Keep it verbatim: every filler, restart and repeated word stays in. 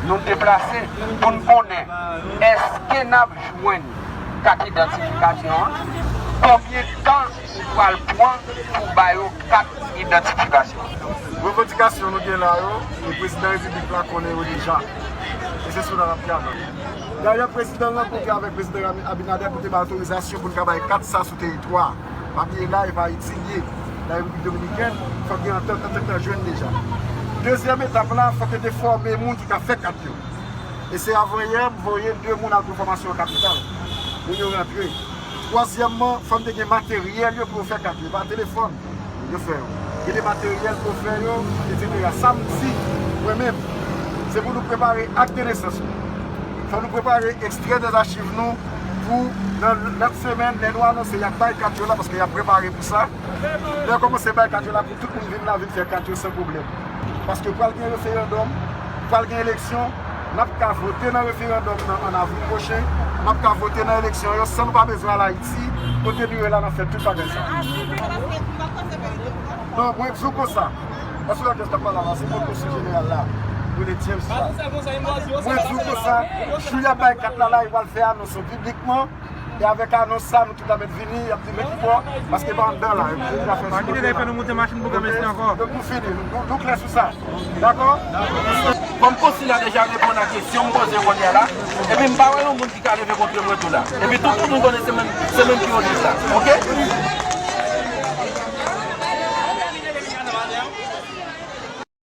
Nou deplase pou n konnen èske n ap jwenn kat idantifikasyon an, konbyen tan ou pral pran pou ba yo kat idantifikasyon. Revandikasyon nou gen la yo, e prezidan repiblik la konnen yo deja. E se sou la n ap travay. Dayè, prezidan rankontre avèk prezidan Rami- Abinader pou te bay otorizasyon pou n ka bay kat sa sou teritwa. Pa bliye la, e pa Ayiti l ye. La Repiblik Dominikèn, fòk gen antant, antant lan jwenn deja. Dezyèm etap la, fòk yo te fòme moun ki ka fè kat yo. E se avanyè m voye de moun al pran fòmasyon an kapital. Moun yo rantre. Twazyèmman, fò n te gen materyèl yo pou yo fè kat yo. E pa telefòn yo fè yo. Gen de materyèl pou yo fè yo, etsetera. Sa m di, mwen menm, se pou nou prepare ak de nesans nou. Fò nou prepare ekstrè de zachiv nou pou nan lòt semèn, lè nou anonse y ap bay kat yo la, paske y ap prepare pou sa. Lè yo kòmanse bay kat yo la, pou tout moun vin la, vin fè kat yo san pwoblèm. Paske pral gen referandòm, pral gen eleksyon, n ap ka vote nan referandòm nan an avril pwochen, n ap ka vote nan eleksyon yo san nou pa bezwen al Ayiti, kote nou ye la n ap fè tout bagay sa. Non, mwen di w konsa, paske la kès k ap pale la, se mwen konsil jeneral la, rele James la. Mwen di w konsa, jou y ap bay kat la la, yo pral fè anons yo piblikman. E avèk anons sa, nou tout ap mèt vini, y ap di men ki bò, paske pa anndan la, yo vin la fè sou kote la. Kite fè nou moute machin pou granmesi ankò. Donk nou fini, nou, nou klè sou sa. Dakò? Kòm konsil la deja reponn a kesyon m poze kounye a la, epi m pa wè yon moun ki ka leve kontre mwen tou la. Epi tout moun konnen se menm, se menm ki yon lis la. Oke?